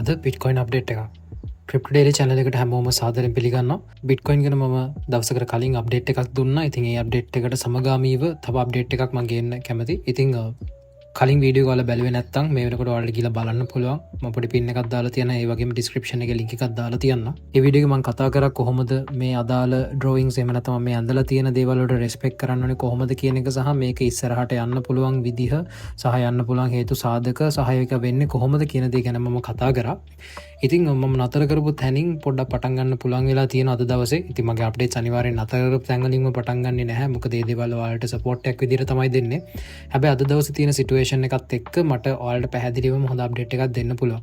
අද Bitcoin update එකක්. Crypto daily channel එකට හැමෝම සාදරයෙන් පිළිගන්නවා. බිට්කොයින් ගැන මම දවසකට කලින් අප්ඩේට් එකක් දුන්නා. ඉතින් ඒ අප්ඩේට් එකට සමගාමීව තව අප්ඩේට් එකක් මම ගේන්න කැමතියි. ඉතින් කලින් වීඩියෝ ඔයාලා බැලුවේ නැත්නම් මේ වෙනකොට ඔයාලට ගිහලා බලන්න පුළුවන්. මම පොඩි පින් එකක් දාලා තියනවා. ඒ වගේම ඩිස්ක්‍රිප්ෂන් එකේ ලින්ක් එකක් දාලා තියන්න. ඒ වීඩියෝ එකේ මම කතා කරා කොහොමද මේ අදාළ ඩ්‍රෝයින්ග්ස් එහෙම නැත්නම් මේ ඇඳලා තියෙන දේවල් වලට රෙස්පෙක්ට් කරන්න ඕනේ කොහොමද කියන එක සහ මේක ඉස්සරහට යන්න පුළුවන් විදිහ සහ යන්න පුළුවන් හේතු සාධක සහ ඒක වෙන්නේ කොහොමද කියන දේ ගැන මම කතා කරා. ඉතින් මම නතර කරපු තැනින් පොඩ්ඩක් පටන් ගන්න පුළුවන් වෙලා තියෙන අද දවසේ. ඉතින් මගේ අප්ඩේට්ස් අනිවාර්යෙන් නතර කරපු තැන් වලින්ම පටන් ගන්නෙ නැහැ. මොකද ඒ දේවල් ඔයාලට සපෝට් එකක් විදිහට තමයි දෙන්නේ. හැබැයි අද දවසේ තියෙන සිටුේෂන් එකත් එක්ක මට ඔයාලට පැහැදිලිවම හොඳ අප්ඩේට් එකක් දෙන්න පුළුවන්.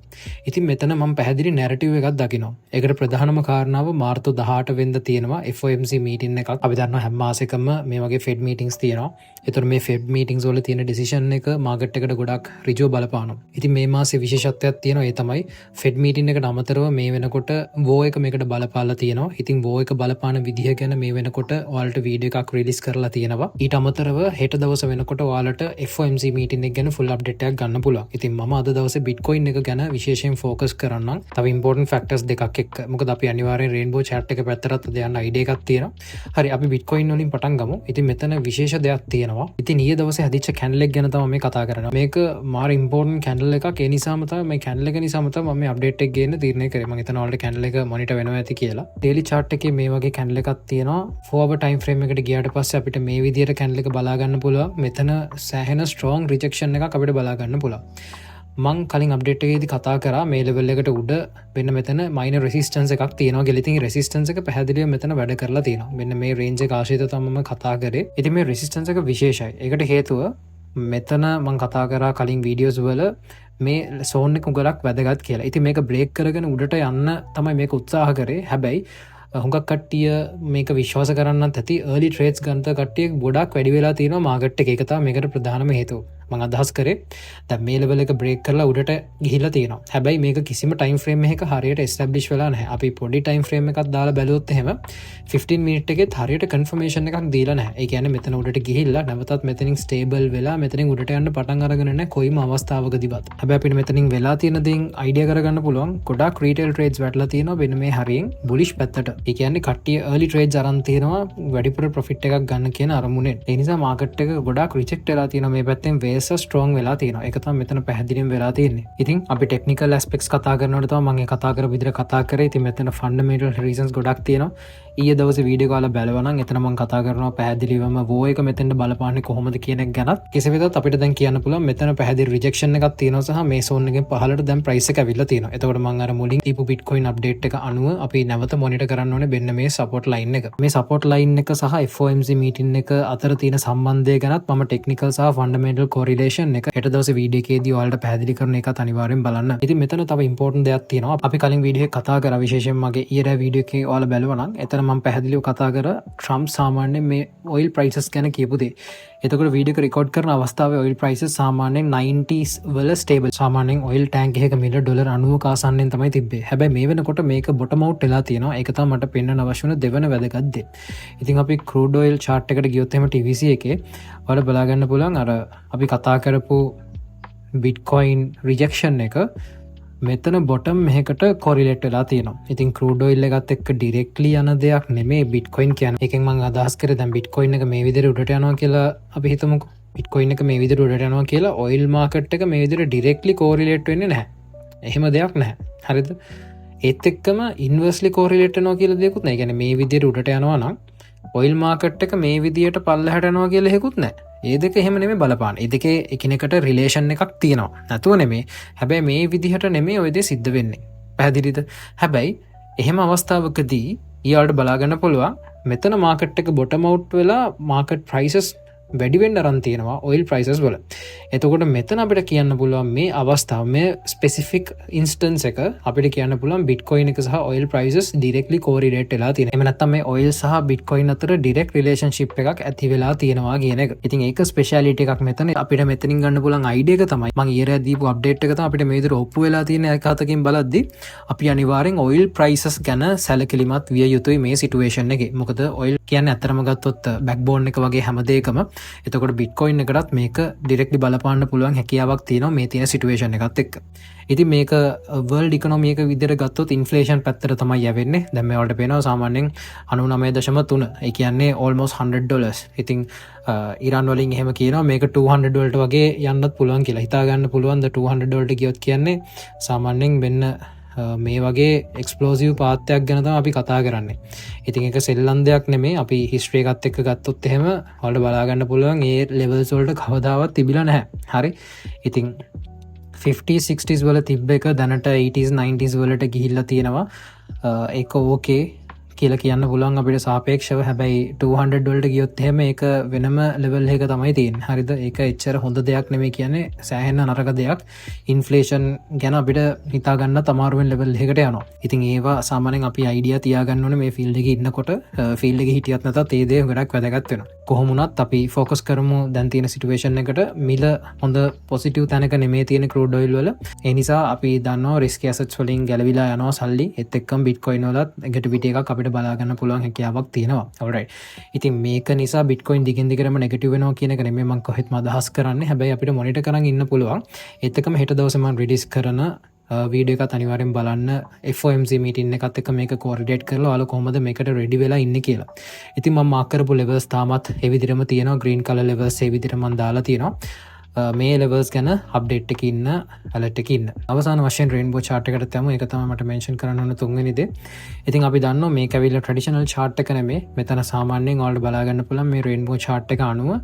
ඉතින් මෙතන මම පැහැදිලි නැරටිව් එකක් දකිනවා. ඒකට ප්‍රධානම කාරණාව මාර්තු 18 වෙනිදා තියෙනවා FOMC meeting එකක්. අපි දන්නවා හැම මාසෙකම මේ වගේ ෆෙඩ් මීටින්ග්ස් තියෙනවා. ඒතර මේ ෆෙඩ් මීටින්ග්ස් වල තියෙන ඩිසිෂන් එක මාකට් එකට ගොඩක් ඍජුව බලපානවා. ඉතින් මේ මාසේ විශේෂත්වයක් තියෙනවා. ඒ තමයි ෆෙඩ් මීටින් එකට අමතරව මේ වෙනකොට වෝ එක මේකට බලපාලා තියෙනවා. ඉතින් වෝ එක බලපාන විදිහ ගැන මේ වෙනකොට ඔයාලට වීඩියෝ එකක් රිලීස් කරලා තියෙනවා. ඊට අමතරව හෙට දවස වෙනකොට ඔයාලට FOMC meeting එක ගැන ෆුල් අප්ඩේට් එකක් ගන්න පුළුවන්. ඉතින් මම අද දවසේ බිට්කොයින් එක ගැන විශේෂයෙන් ෆෝකස් කරන්නම්. තව ඉම්පෝටන්ට් ෆැක්ටර්ස් දෙකක් එක්ක. මොකද අපි අනිවාර්යෙන් රේන්බෝ චාට් එක පැත්තටත් අද යන්න අයිඩියා එකක් තියෙනවා. හරි, අපි බිට්කොයින් වලින් පටන් ගමු. ඉතින් මෙතන විශේෂ දෙයක් තියෙනවා. ඉතින් ඊයේ දවසේ හැදිච්ච කැන්ඩල් එක ගැන තමයි මේ කතා කරන්නේ. මේක මාර ඉම්පෝටන්ට් කැන්ඩල් එකක්. ඒ නිසාම තමයි, මේ කැන්ඩල් එක නිසාම තමයි මම මේ අප්ඩේට් එක ගේන්න තීරණය කරේ. මම හිතනවා ඔයාලට කැන්ඩල් එක මොනිටර් වෙනවා ඇති කියලා. ඩේලි චාට් එකේ මේ වගේ කැන්ඩල් එකක් තියෙනවා. 4 hour time frame එකට ගියාට පස්සේ අපිට මේ විදිහට කැන්ඩල් එක බලා ගන්න පුළුවන්. මෙතන සෑහෙන ස්ට්‍රෝං රිජෙක්ෂන් එකක් අපිට බලා ගන්න පුළුවන්. මං කලින් අප්ඩේට් එකේදී කතා කරා මේ ලෙවල් එකට උඩ වෙන්න මෙතන මයිනර් රෙසිස්ටන්ස් එකක් තියෙනවා කියලා. ඉතින් රෙසිස්ටන්ස් එක පැහැදිලිව මෙතන වැඩ කරලා තියෙනවා. මෙන්න මේ රේන්ජ් එක ආශ්‍රිතව තමයි මම කතා කරේ. ඉතින් මේ රෙසිස්ටන්ස් එක විශේෂයි. ඒකට හේතුව මෙතන මං කතා කරා කලින් වීඩියෝස් වල මේ සෝන් එක උගලක් වැදගත් කියලා. ඉතින් මේක බ්‍රේක් කරගෙන උඩට යන්න තමයි මේක උත්සාහ කරේ. හැබැයි හුඟක් කට්ටිය මේක විශ්වාස කරන්නත් ඇති. අර්ලි ට්‍රේඩ්ස් ගන්න කට්ටිය ගොඩක් වැඩි වෙලා තියෙනවා මාකට් එකේ. ඒක තමයි මේකට ප්‍රධානම හේතුව. මං අදහස් කරේ දැන් මේ ලෙවල් එක බ්‍රේක් කරලා උඩට ගිහිල්ලා තියෙනවා. හැබැයි මේක කිසිම ටයිම් ෆ්‍රේම් එකක හරියට එස්ටැබ්ලිෂ් වෙලා නැහැ. අපි පොඩි ටයිම් ෆ්‍රේම් එකක් දාලා බැලුවොත් එහෙම 15 මිනිට් එකෙත් හරියට කන්ෆර්මේෂන් එකක් දීලා නැහැ. ඒ කියන්නේ මෙතන උඩට ගිහිල්ලා නැවතත් මෙතනින් ස්ටේබල් වෙලා මෙතනින් උඩට යන්න පටන් අරගෙන නැහැ කොයිම අවස්ථාවකදීවත්. හැබැයි අපිට මෙතනින් වෙලා තියෙන දේෙන් අයිඩියා කරගන්න පුළුවන් ගොඩක් රීටේල් ට්‍රේඩ්ස් වැටලා තියෙනවා වෙන මේ හරියෙන් බුලිෂ් පැත්තට. ඒ කියන්නේ කට්ටිය අර්ලි ට්‍රේඩ්ස් අරන් තියෙනවා වැඩිපුර ප්‍රොෆිට් එකක් ගන්න කියන අරමුණෙන්. ඒ නිසා මාකට් එක ගොඩක් රිජෙක්ට් වෙලා තියෙනවා. මේ පැත්තෙන් වේල්ස් ස්ට්‍රෝං වෙලා තියෙනවා. ඒක තමයි මෙතන පැහැදිලිවම වෙලා තියෙන්නේ. ඉතින් අපි ටෙක්නිකල් ඇස්පෙක්ට්ස් කතා කරනකොට තමයි මම ඒ කතා කරපු විදිහට කතා කරේ. ඉතින් මෙතන ෆන්ඩමෙන්ටල් රීසන්ස් ගොඩක් තියෙනවා. ඊයේ දවසේ වීඩියෝ එක ඔයාලා බැලුවා නම් එතන මම කතා කරනවා පැහැදිලිවම වෝ එක මෙතෙන්ට බලපාන්නේ කොහොමද කියන එක ගැනත්. කෙසේ වෙතත් අපිට දැන් කියන්න පුළුවන් මෙතන පැහැදිලි රිජෙක්ෂන් එකක් තියෙනවා සහ මේ සෝන් එකෙන් පහළට දැන් ප්‍රයිස් එක ඇවිල්ලා තියෙනවා. එතකොට මම අර මුලින් දීපු බිට්කොයින් අප්ඩේට් එක අනුව අපි නැවත මොනිටර් කරන්න ඕනේ මෙන්න මේ සපෝට් ලයින් එක. මේ සපෝට් ලයින් එක සහ FOMC meeting එක අතර තියෙන සම්බන්ධය ගැනත් මම ටෙක්නිකල් සහ ෆන්ඩමෙන්ටල් කොරිලේෂන් එක හෙට දවසේ වීඩියෝ එකේදී ඔයාලට පැහැදිලි කරන එකත් අනිවාර්යෙන් බලන්න. ඉතින් මෙතන තව ඉම්පෝටන්ට් දෙයක් තියෙනවා. අපි කලින් වීඩියෝ එකේ කතා කරා, විශේෂයෙන් මගේ ඊයේ රෑ වීඩියෝ එකේ ඔයාලා බැලුවා නම් එතන මම පැහැදිලිව කතා කරා ට්‍රම්ප් සාමාන්‍යයෙන් මේ ඔයිල් ප්‍රයිසස් ගැන කියපු දේ. එතකොට වීඩියෝ එක රෙකෝඩ් කරන අවස්ථාවේ ඔයිල් ප්‍රයිසස් සාමාන්‍යයෙන් 90s වල ස්ටේබල්. සාමාන්‍යයෙන් ඔයිල් ටැංක් එකක මිල ඩොලර් 90ක ආසන්නයෙන් තමයි තිබ්බේ. හැබැයි මේ වෙනකොට මේක බොටම් අවුට් වෙලා තියෙනවා. ඒක තමයි මට පෙන්වන්න අවශ්‍ය වුණ දෙවන වැදගත් දේ. ඉතින් අපි ක්‍රූඩ් ඔයිල් චාට් එකට ගියොත් එහෙම TVC එකේ ඔයාලා බලා ගන්න පුළුවන් අර අපි කතා කරපු බිට්කොයින් රිජෙක්ෂන් එක මෙතන බොටම් එකකට කොරිලේට් වෙලා තියෙනවා. ඉතින් ක්‍රූඩ් ඔයිල් එකත් එක්ක ඩිරෙක්ට්ලි යන දෙයක් නෙමෙයි බිට්කොයින් කියන්නේ. ඒකෙන් මං අදහස් කරේ දැන් බිට්කොයින් එක මේ විදිහට උඩට යනවා කියලා අපි හිතමුකෝ. බිට්කොයින් එක මේ විදිහට උඩට යනවා කියලා ඔයිල් මාකට් එක මේ විදිහට ඩිරෙක්ට්ලි කෝරිලේට් වෙන්නේ නැහැ. එහෙම දෙයක් නැහැ. හරිද? ඒත් එක්කම ඉන්වර්ස්ලි කෝරිලේට් වෙනවා කියලා දෙයක්වත් නැහැ. ඒ කියන්නේ මේ විදිහට උඩට යනවා නම් ඔයිල් මාකට් එක මේ විදිහට පල්ලෙහාට යනවා කියලා එකකුත් නැහැ. ඒ දෙක එහෙම නෙමෙයි බලපාන්නේ. ඒ දෙකේ එකිනෙකට රිලේෂන් එකක් තියෙනවා. නැතුව නෙමෙයි. හැබැයි මේ විදිහට නෙමෙයි ඔය දේ සිද්ධ වෙන්නේ. පැහැදිලිද? හැබැයි එහෙම අවස්ථාවකදී ඊයාලට බලා ගන්න පුළුවන් මෙතන මාකට් එක බොටම් අවුට් වෙලා මාකට් ප්‍රයිසස් වැඩි වෙන්න අරන් තියෙනවා ඔයිල් ප්‍රයිසස් වල. එතකොට මෙතන අපිට කියන්න පුළුවන් මේ අවස්ථාව, මේ ස්පෙසිෆික් ඉන්ස්ටන්ස් එක අපිට කියන්න පුළුවන් බිට්කොයින් එක සහ ඔයිල් ප්‍රයිසස් ඩිරෙක්ට්ලි කෝරිලේට් වෙලා තියෙනවා. එහෙම නැත්නම් මේ ඔයිල් සහ බිට්කොයින් අතර ඩිරෙක්ට් රිලේෂන්ෂිප් එකක් ඇති වෙලා තියෙනවා කියන එක. ඉතින් ඒක ස්පෙෂාලිටි එකක් මෙතන. අපිට මෙතනින් ගන්න පුළුවන් අයිඩියා එක තමයි මං ඊයේ රෑ දීපු අප්ඩේට් එක තමයි අපිට මේ විදිහට ඔප්පු වෙලා තියෙන එක අතකින් බලද්දි අපි අනිවාර්යෙන් ඔයිල් ප්‍රයිසස් ගැන සැලකිලිමත් විය යුතුයි මේ සිටුේෂන් එකේ. මොකද ඔයිල් කියන්නේ ඇත්තටම ගත්තොත් බැක්බෝන් එක වගේ හැම දෙයකම. එතකොට බිට්කොයින් එකටත් මේක ඩිරෙක්ට්ලි බලපාන්න පුළුවන් හැකියාවක් තියෙනවා මේ තියෙන සිටුේෂන් එකත් එක්ක. ඉතින් මේක වර්ල්ඩ් ඉකොනොමි එක විදිහට ගත්තොත් ඉන්ෆ්ලේෂන් පැත්තට තමයි යවෙන්නේ. දැන් මේ වලට පේනවා සාමාන්‍යයෙන් 99.3. ඒ කියන්නේ ඕල්මෝස්ට් 100 ඩොලර්ස්. ඉතින් ඉරාන් වලින් එහෙම කියනවා මේක 200 වලට වගේ යන්නත් පුළුවන් කියලා. හිතා ගන්න පුළුවන් ද 200 වලට ගියොත් කියන්නේ සාමාන්‍යයෙන් මෙන්න මේ වගේ එක්ස්ප්ලෝසිව් පාත් එකක් ගැන තමයි අපි කතා කරන්නේ. ඉතින් ඒක සෙල්ලම් දෙයක් නෙමෙයි. අපි හිස්ටරි එකත් එක්ක ගත්තොත් එහෙම ඔයාලට බලා ගන්න පුළුවන් ඒ ලෙවල්ස් වලට කවදාවත් තිබිලා නැහැ. හරි. ඉතින් 50s 60s වල තිබ්බ එක දැනට 80s 90s වලට ගිහිල්ලා තියෙනවා. ඒක ඕකේ කියලා කියන්න පුළුවන් අපිට සාපේක්ෂව. හැබැයි 200 වලට ගියොත් එහෙම ඒක වෙනම ලෙවල් එකක තමයි තියෙන්නේ. හරිද? ඒක එච්චර හොඳ දෙයක් නෙමෙයි. කියන්නේ සෑහෙන නරක දෙයක්. ඉන්ෆ්ලේෂන් ගැන අපිට හිතා ගන්න අමාරු වෙන ලෙවල් එකකට යනවා. ඉතින් ඒවා සාමාන්‍යයෙන් අපි අයිඩියා තියාගන්න ඕනේ මේ ෆීල්ඩ් එකේ ඉන්නකොට. ෆීල්ඩ් එකේ හිටියත් නැතත් ඒ දේ ගොඩක් වැදගත් වෙනවා. කොහොම වුණත් අපි ෆෝකස් කරමු දැන් තියෙන සිටුේෂන් එකට. මිල හොඳ පොසිටිව් තැනක නෙමේ තියෙන ක්‍රූඩ් ඔයිල් වල. ඒ නිසා අපි දන්නවා රිස්ක් ඇසට්ස් වලින් ගැලවිලා යනවා සල්ලි. ඒත් එක්කම බිට්කොයින් වලත් නෙගටිවිටි එකක් අපිට බලා ගන්න පුළුවන් හැකියාවක් තියෙනවා. ඔල්රයිට්. ඉතින් මේක නිසා බිට්කොයින් දිගින් දිගටම නෙගටිව් වෙනවා කියන එක නෙමෙයි මං කොහෙත්ම අදහස් කරන්නේ. හැබැයි අපිට මොනිටර් කරන් ඉන්න පුළුවන්. ඒත් එක්කම හෙට දවසේ මං රිලීස් කරන වීඩියෝ එකත් අනිවාර්යෙන් බලන්න. FOMC meeting එකත් එක්ක මේක කෝරිලේට් කරලා ඔයාලා කොහොමද මේකට රෙඩි වෙලා ඉන්නේ කියලා. ඉතින් මම මාක් කරපු ලෙවල්ස් තාමත් ඒ විදිහටම තියෙනවා. ග්‍රීන් කලර් ලෙවල්ස් ඒ විදිහට මම දාලා තියෙනවා. මේ ලෙවල්ස් ගැන අප්ඩේට් එකේ ඉන්න, ඇලර්ට් එකේ ඉන්න. අවසාන වශයෙන් රේන්බෝ චාට් එකට යමු. ඒක තමයි මට මෙන්ෂන් කරන්න ඕන තුන්වෙනි දේ. ඉතින් අපි දන්නවා මේක ඇවිල්ලා ට්‍රැඩිෂනල් චාට් එක නෙමෙයි. මෙතන සාමාන්‍යයෙන් ඔයාලට බලා ගන්න පුළුවන් මේ රේන්බෝ චාට් එක අනුව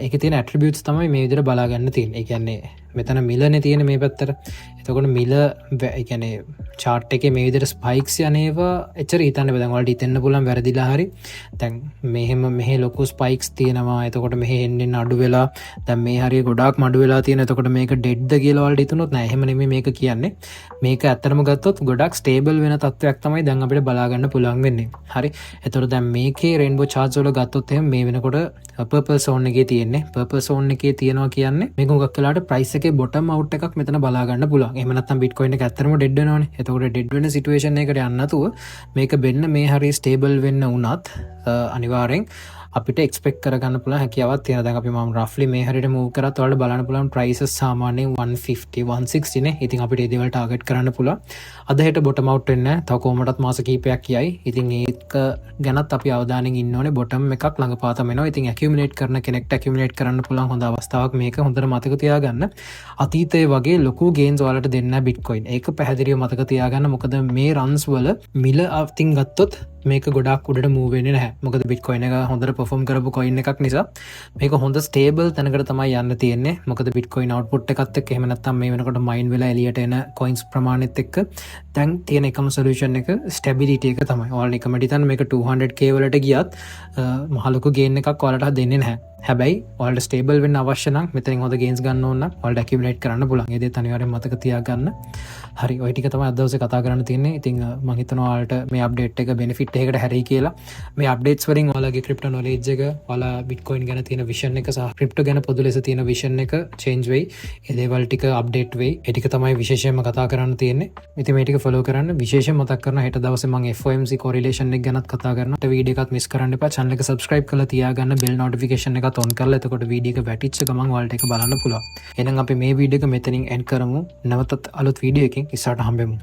ඒකේ තියෙන ඇට්‍රිබියුට්ස් තමයි මේ විදිහට බලා ගන්න තියෙන්නේ. ඒ කියන්නේ මෙතන මිලනේ තියෙන මේ පැත්තට. එතකොට මිල, ඒ කියන්නේ චාට් එකේ මේ විදිහට ස්පයික්ස් යන ඒවා එච්චර හිතන්න බෑ. දැන් ඔයාලට හිතෙන්න පුළුවන් වැරදිලා හරි. දැන් මෙහෙම මෙහෙ ලොකු ස්පයික්ස් තියෙනවා. එතකොට මෙහෙ එන්න එන්න අඩු වෙලා, දැන් මේ හරිය ගොඩාක් අඩු වෙලා තියෙන. එතකොට මේක ඩෙඩ්ද කියලා ඔයාලට හිතුනොත්, නෑ, එහෙම නෙමෙයි මේක කියන්නේ. මේක ඇත්තටම ගත්තොත් ගොඩක් ස්ටේබල් වෙන තත්ත්වයක් තමයි දැන් අපිට බලා ගන්න පුළුවන් වෙන්නේ. හරි. එතකොට දැන් මේකේ රේන්බෝ චාට්ස් වල ගත්තොත් එහෙම මේ වෙනකොට පර්පල් සෝන් එකේ තියෙන්නේ. පර්පල් සෝන් එකේ තියෙනවා කියන්නේ මේක හුඟක් වෙලාවට ප්‍රයිස් එකේ බොටම් අවුට් එකක් මෙතන බලා ගන්න පුළුවන්. එහෙම නැත්නම් බිට්කොයින් එක ඇත්තටම ඩෙඩ් වෙනවනේ. එතකොට ඩෙඩ් වෙන සිටුේෂන් එකකට යන්නේ නැතුව මේක වෙන්න මේ හරිය ස්ටේබල් වෙන්න වුණත් අනිවාර්යෙන් අපිට එක්ස්පෙක්ට් කරගන්න පුළුවන් හැකියාවක් තියෙනවා. දැන් අපි මම රෆ්ලි මේ හරියට මූව් කරත් ඔයාලට බලන්න පුළුවන් ප්‍රයිසස් සාමාන්‍යයෙන් 150 160 නේ. ඉතින් අපිට ඒ දේවල් ටාගට් කරන්න පුළුවන්. අද හෙට බොටම් අවුට් වෙන්නේ නැහැ. තව කොහොමදත් මාස කිහිපයක් යයි. ඉතින් ඒක ගැනත් අපි අවධානයෙන් ඉන්න ඕනේ. බොටම් එකක් ළඟපාතම එනවා. ඉතින් ඇකියුමුලේට් කරන කෙනෙක්ට ඇකියුමුලේට් කරන්න පුළුවන් හොඳ අවස්ථාවක් මේක. හොඳට මතක තියාගන්න. අතීතයේ වගේ ලොකු ගේන්ස් ඔයාලට දෙන්නේ නැහැ බිට්කොයින්. ඒක පැහැදිලිව මතක තියාගන්න. මොකද මේ රන්ස් වල මිල අතින් ගත්තොත් මේක ගොඩක් උඩට මූව් වෙන්නේ නැහැ. මොකද බිට්කොයින් එක හොඳට පර්ෆෝම් කරපු කොයින් එකක් නිසා මේක හොඳ ස්ටේබල් තැනකට තමයි යන්න තියෙන්නේ. මොකද බිට්කොයින් අවුට්පුට් එකත් එක්ක, එහෙම නැත්නම් මේ වෙනකොට මයින් වෙලා එළියට එන කොයින්ස් ප්‍රමාණෙත් එක්ක දැන් තියෙන එකම සොලියුෂන් එක ස්ටැබිලිටි එක තමයි. ඔයාලා නිකමට හිතන්න මේක 200K වලට ගියත් මහ ලොකු ගේන් එකක් ඔයාලට දෙන්නේ නැහැ. හැබැයි ඔයාලට ස්ටේබල් වෙන්න අවශ්‍ය නම්, මෙතනින් හොඳ ගේන්ස් ගන්න ඕන නම් ඔයාලට ඇකියුමුලේට් කරන්න පුළුවන්. ඒ දේත් අනිවාර්යෙන් මතක තියාගන්න. හරි, ඔය ටික තමයි අද දවසේ කතා කරන්න තියෙන්නේ. ඉතින් මං හිතනවා ඔයාලට මේ අප්ඩේට් එක බෙනිෆිට් එකකට හැරෙයි කියලා. මේ අප්ඩේට්ස් වලින් ඔයාලගේ ක්‍රිප්ටෝ නොලෙජ් එක, ඔයාලා බිට්කොයින් ගැන තියෙන විෂන් එක සහ ක්‍රිප්ටෝ ගැන පොදු ලෙස තියෙන විෂන් එක චේන්ජ් වෙයි. ඒ දේවල් ටික අප්ඩේට් වෙයි. ඒ ටික තමයි විශේෂයෙන්ම කතා කරන්න තියෙන්නේ. ඉතින් මේ ටික ෆලෝ කරන්න. විශේෂයෙන් මතක් කරන හෙට දවසේ මං FOMC correlation එක ගැනත් කතා කරනවා. ඒ වීඩියෝ එකත් මිස් කරන්න එපා. චැනල් එක සබ්ස්ක්‍රයිබ් කරලා තියාගන්න, බෙල් නොටිෆිකේෂන් එකත් ඔන් කරලා. එතකොට වීඩියෝ එක වැටිච්ච ගමන් ඔයාලට ඒක බලන්න පුළුවන්. එහෙනම් අපි මේ වීඩියෝ එක මෙතනින් එන්ඩ් කරමු. නැවතත් අලුත් වීඩියෝ එකකින් ඉස්සරහට හම්බෙමු.